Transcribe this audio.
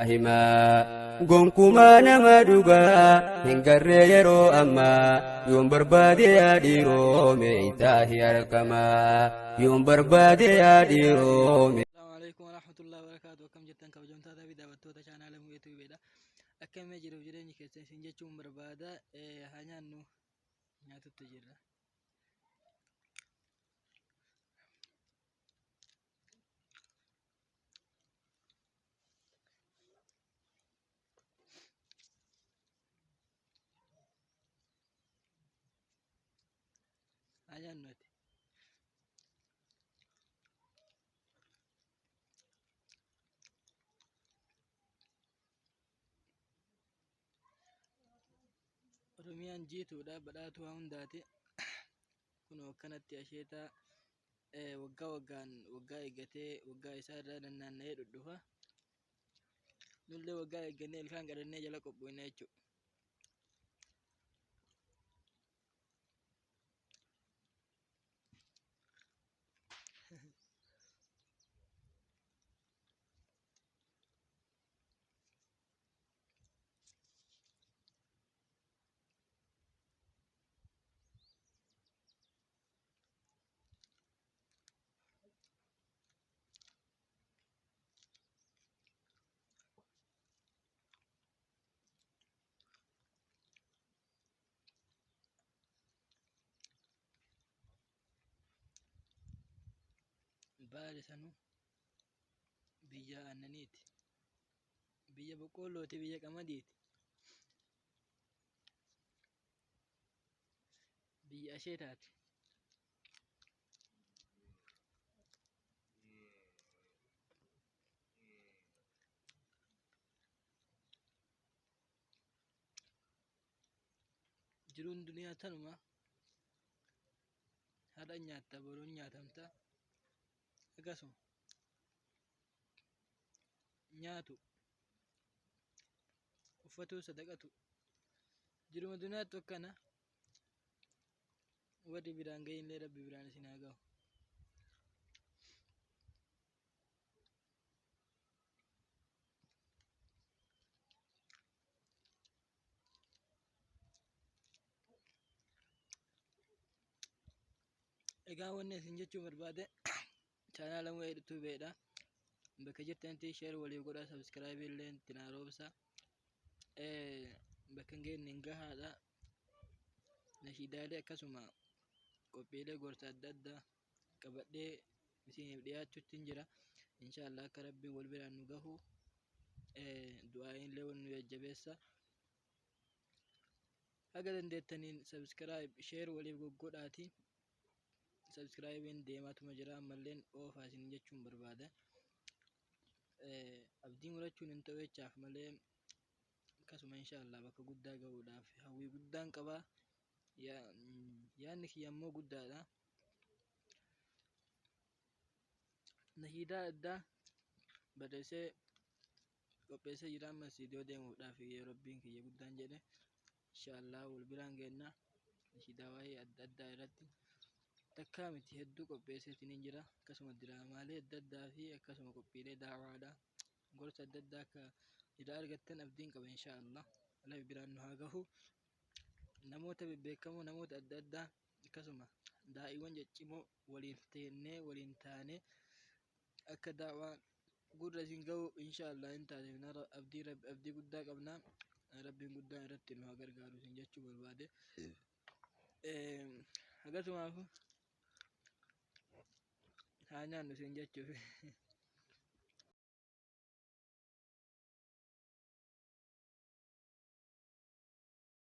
Himaa gonkumaa nama dhugaa hin garree yeroo ammaa yoon barbaade yaa dhiiroo meeytaahi argamaa yoon barbaade yaa dhiiroo. Assalamu alaikum warahmatullahi wabarakatuh. Akkam jirtan kabajamtoota fi daawwattoota chaanaala Mu'ee Tuubeedha. Akkamii jiruuf jireenyi keessan isin jechuun barbaada. Haa nyaannu, nyaatutti jirra. Haa nyaannu ati. Oromiyaan jiituudha, badhaatuu haa hundaati. Kunoo akkanatti asheetaa waggaa waggaan waggaa eeggatee waggaa isaa irraa nannaanna'ee dhudhufa. Nullee waggaa eeggannee ilkaan qadannee jala qophoofna jechuudha. Baale sanuu biyya aannaniiti. Biyya boqqoollooti, biyya qamadiiti. Biyya asheetaati. Jiruun duniyaa tanuma. Har'a nyaatta, boruun nyaatamta. Akkasuma nyaatu, uffatuu, sadaqatu. Jiruma duniyaattu akkana. Warri biraan gahinillee Rabbi biraan isin haa gahu. Egaa wanni isin jechuu barbaade chaanaala Mu'ee Tuubeedha. Bakka jirtanitti sheer waliif godhaa, sabiskiraayibii illee itti naa roobsa. Bakka hin geenye hin gahaadha. Nashiidaalee akkasuma qophiilee gorsa adda addaa qabadhee isiniif dhiyaachuutti hin jira. Inshaallah akka Rabbiin wal biraan nu gahu du'aa'iin illee wal nu jajjabeessa. Haga dandeettaniin subscribe share waliif goggodhaati. Subscribe'n deemaatuma jira, ammalleen oofaa isin jechuun barbaada. Abdii murachuun hin ta'u jechaaf malee akkasuma inshaallah bakka guddaa gahuudhaaf hawwii guddaan qaba. Yaadni kiyya immoo guddaadha. Nashiidaa addaa barreessee qopheessee jira, amma istiidiyoo deemuudhaaf yoo Rabbiin kiyya guddaan jedhe inshaallah wal biraan geenna. Nashiidaa waa'ee adda addaa irratti takkaa miti hedduu qopheesseetiin jira. Akkasuma diraamaalee adda addaa fi akkasuma qophiilee daawaadha, gorsa adda addaa akka irraa argattan abdiin qaba. Inshaallah Rabbi biraan nu haa gahu. Namoota bebbeekamoo, namoota adda addaa, akkasuma daa'iiwwan ciccimoo waliin teennee waliin taanee akka daawaa gurra isin gahu inshaallah hin taasifna. Abdii abdii guddaa qabna. Rabbiin guddaan irratti nu haa gargaaru isin jechuu barbaade. Akkasumaaf haa nyaannu isin jechuuf.